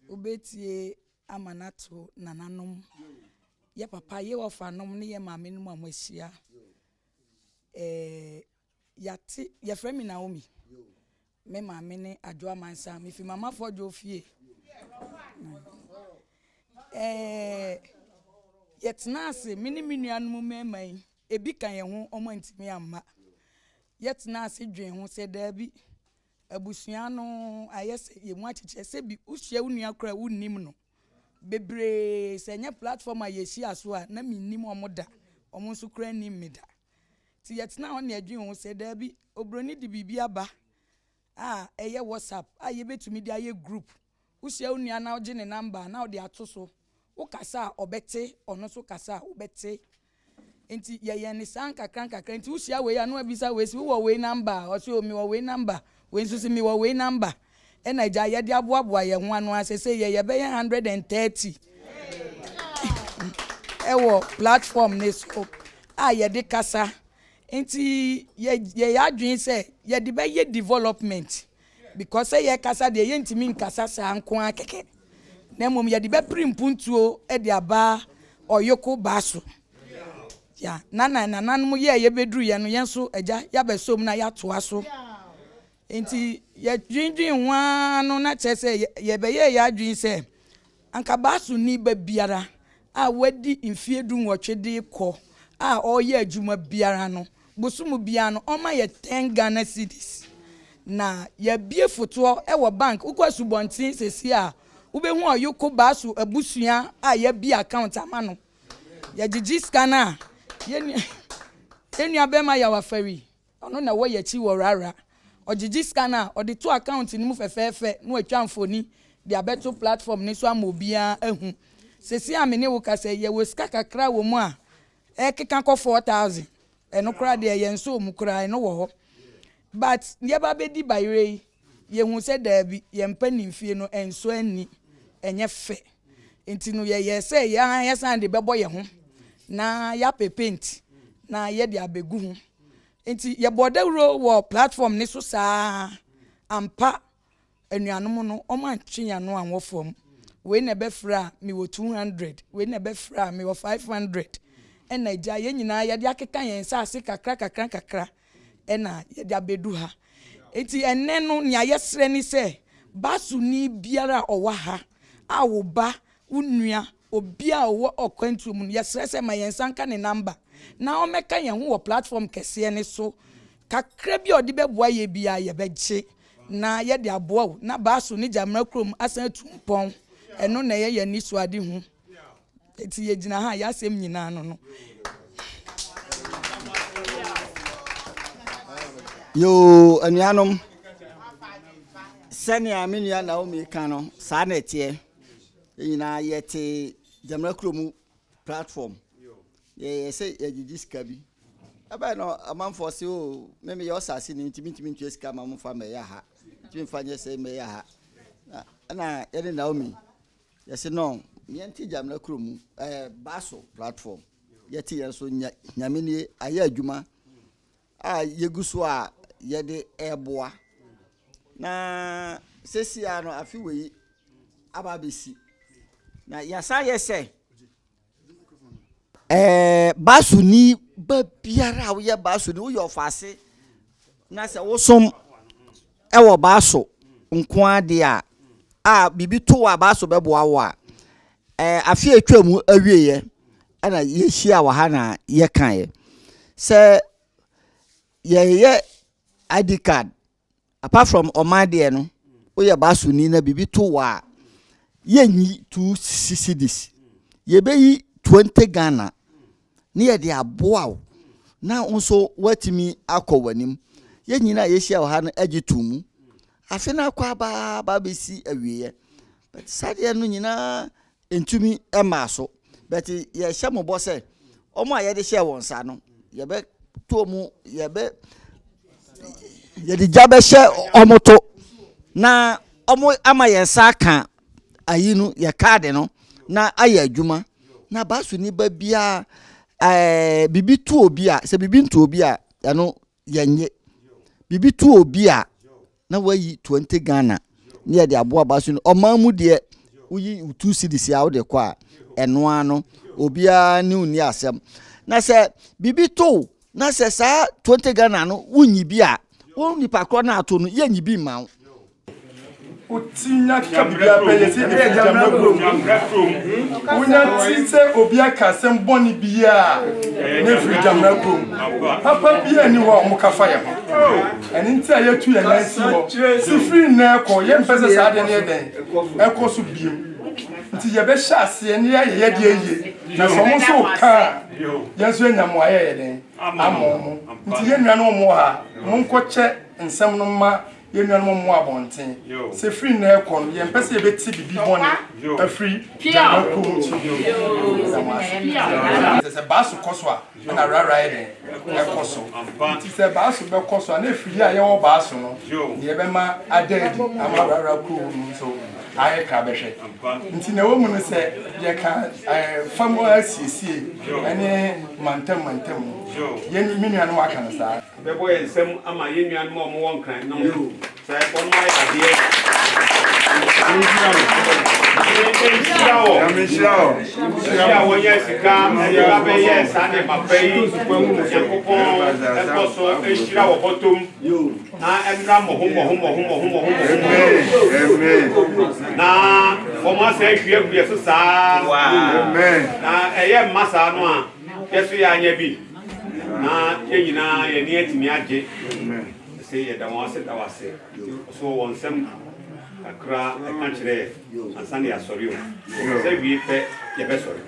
Wobɛtie ama no ato nananom, yɛ papa, yɛ wɔfanom ne yɛ maamenom a moahyia. Ɛɛ yɛate, yɛfrɛ me Naomi. Me maame ne Adwo Amansa. Mefi Mama Fɔdwo fie. Ɛɛ yɛtena ase, me ne me nuanom mmarima yi, ebi ka yɛn ho, wɔn antumi amma. Yɛtena ase dwen ho sɛ daabi, abusua no ayɛ sɛ yɛn mu akyekyɛ sɛ bi wohyia wo nua koraa wonnim no. Bebree sɛ ɛnyɛ platform a yɛhyia so a na mennim wɔn da, wɔn nso koraa nnim me da. Nti yɛtena hɔ na yɛdwen ho sɛ daabi, oburoni de biribi aba a ɛyɛ WhatsApp a yɛbɛtumi de ayɛ group. Wohyia wo nua na wogye ne number a na wode ato so. Wokasa a ɔbɛte, ɔno nso kasa a wobɛte. Nti yɛyɛ ne saa nkakra nkakra. Nti wohyia wei a na wabisa wei sɛ wowɔ wei number a ɔse o mewɔ wei number. Wei nso sɛ mewɔ wei number. Ɛna agya yɛde aboaboa yɛn ho ano a sɛ yɛyɛ bɛyɛ 130 ɛwɔ platform ne so a yɛde kasa. Nti yɛyɛ adwene sɛ yɛde bɛyɛ development because sɛ yɛkasa deɛ yɛntumi nkasa saa nko ara kɛkɛ. Na mmom yɛde bɛpere mpuntuo de aba Oyoko Baaso. Ya na na nananom yɛ a yɛbɛduru yɛn no yɛn nso agya yɛabɛsom na yɛatoa so. Nti yɛdwendwen ho ara no na kyerɛ sɛ yɛbɛyɛɛ yɛn adwene sɛ anka Baaso ni ba biara a wadi mfeɛ 18 de kɔ a ɔreyɛ adwuma biara no, bosom biara no ɔma yɛ 10 Ghana cedis. Na yɛabie fotoɔ wɔ bank. Wokɔ asubɔnten sɛsi a wobɛhu Oyoko Baaso abusua a yɛabie account ama no. Yɛgyegye sika no a yɛn nua bɛrima Yaw Afari, ɔno na ɛwɔ yɛn akyi wɔ Rara. Ɔgyegye sika no a ɔde to account no mu fɛfɛɛfɛ na watwa mfoni de abɛto platform ne so ama obiara ahu. Sɛsi a me ne wo kasa yi, yɛwɔ sika kakra wɔ mu a ɛkeka kɔ 4,000. Ɛno koraa deɛ yɛn nso mu koraa ɛno wɔ hɔ. But yɛba bɛdi bayerɛ yi, yɛhu sɛ daabi, yɛn mpanimfie no ɛnso ani, ɛnyɛ fɛ. Nti no yɛyɛ sɛ yɛn yɛsan de bɛbɔ yɛn ho na yɛapɛ paint na yɛde abɛgu ho. Nti yɛbɔ dawuro wɔ platform ne so saa ampa anuanom no wɔn antwe yɛn ano anwɔ fam. Wei na ɛbɛfrɛ a mewɔ 200, wei na ɛbɛfrɛ a mewɔ 500. Ɛna agya yɛn nyinaa yɛde akeka yɛn nsa ase kakra kakra kakra ɛna yɛde abɛdu ha. Nti ɛnɛ no nea yɛsrɛ ne sɛ baasoni biara a ɔwɔ ha a wo ba, wo nua, obi a ɔwɔ ɔkwantuo mu no, yɛsrɛ sɛ ma yɛn nsa nka ne number na ɔmmɛka yɛn ho wɔ platform kɛseɛ ne so. Kakra bi a ɔde bɛboa yɛ biara yɛbɛgye na yɛde aboa wo na Baaso ne Gyamera kurom asan atu mpɔn. Ɛno na ɛyɛ yɛn anisoade hu. Nti yɛgyina ha a yɛasɛm nyinaa no. Yoo, anuanom, sɛnea me nua Naomi ka no, saa na ɛteɛ. Yɛn nyinaa yɛte Gyamera kurom platform. Yɛyɛ sɛ yɛgyegye sika bi. Ɛbɛyɛ no amanfoɔ se o, me meyɛ ɔsase ni nti mentumi ntua sika ma momfa mmɛyɛ ha. Ntumi mfa nyɛ sɛ mmɛyɛ ha. Ɛna yɛne Naomi yɛse no, yɛnte Gyamera kurom Baaso platform. Yɛte yɛn so Nyame nie ayɛ adwuma a yɛgu so a yɛde ɛreboa. Na sesia no afe wei aba abɛsi. Na yɛasa yɛ sɛ Baasoni ba biara a woyɛ Baasoni, woyɛ ɔfaase na sɛ wosom ɛwɔ Baaso nko adeɛ a biribi to wo a Baaso bɛboa wo a, afe a atwa mu awieɛ ɛna yɛhyia wɔ ha na yɛkaeɛ sɛ yɛyɛ ID card apart from ɔman deɛ no, woyɛ Baasoni na biribi to wo a yɛnyi 2 cedis, yɛbɛyi 20 Ghana ne yɛde aboa wo na wo nso woatumi akɔ w'anim. Yɛn nyinaa yɛhyia wɔ ha no agye to mu. Afe no akɔ abaaba bɛsi awieɛ, but saa deɛ no nyinaa ntumi mmaa so. But yɛhyɛ mo bɔ sɛ wɔn a yɛde hyɛɛ wɔn nsa no, yɛbɛto wɔn, yɛde gya bɛhyɛ wɔn to na wɔn ama yɛn nsa aka ayi no, yɛ kaade no na ayɛ adwuma. Na Baasoni ba biara biribi to obi a, sɛ biribi nto obi a, ɛno yɛnye. Biribi to obi a na wayi 20 Ghana ne yɛde aboa Baasoni. Ɔman mu deɛ Woyi wo two cedis a wode kɔ a, ɛno ara no, obiara ne wo nni asɛm. Na sɛ biribi to wo na sɛ saa 20 Ghana no wonyi bi a, wo nipa korɔ no ato no, yɛnyi bi mma wo. Woti nya ka biribiara pɛ yɛsi efi Gyamina kurom. Wonya ti sɛ obi aka asɛm bɔne biara na efiri Gyamina kurom. Papa biara nni hɔ a wɔka fa yɛn ho. Ɛno nti a yɛatu yɛn nan si hɔ. Si firi nnɛ rekɔ, yɛmpɛ sɛ saa adeɛ no yɛ dɛn? Ɛkɔ so bio. Nti yɛbɛhyɛ aseɛ na yɛayɛ yɛn deɛ yie. Na sɛ wɔn nso reka a, yɛn nso yɛanya mmuaeɛ yɛ dɛn? Ama wɔn. Nti yɛn nuanom a wɔwɔ ha, monkɔkyɛ nsɛm no mma Yɛn nuanom mmoa abɔnten. Sɛ firi nnɛ rekɔ no, yɛmpɛ sɛ yɛbɛte biribi bɔne afiri Gyama kurom nso bio. Yɛda mo ase. Sɛ baaso kɔ so a, ɛna rara yɛ dɛn? Ɛkɔ so. Nti sɛ baaso bɛkɔ so a, na ɛfiri yɛ a yɛwɔ baaso no na yɛbɛma ada adi ama rara kurom no nso ayɛ krabɛhwɛ. Nti na ɛwɔ mu no sɛ yɛka fa mu asiesie ne mantam mantam no, yɛn me nuanom aka no saa. Yɛbɛbɔ yɛn nsam ama yɛn nuanom a wɔwɔ Nkran no sɛ wɔn ayɛ adeɛ. Nyame nhyira wɔ. Nhyira a wɔnya sika de ba bɛyɛ saa nneɛma pa yi. Nyankopɔn nkɔ so nhyira wɔ bɔtɔm na ɛmmra mmɔho mmɔho mmɔho mmɔho mmɔho mmɔho. Na wɔn asɛ ahwie agu yɛ so saa. Na ɛyɛ mma saa no a yɛ so yɛ anya bi. Na yɛn nyinaa yɛn ani atumi agye sɛ yɛda wɔn ase da wo ase. Nti so wɔ nsɛm kakra ɛka kyerɛ yɛn ansa na yɛasɔre o. Sɛ wie pɛ yɛbɛsɔre.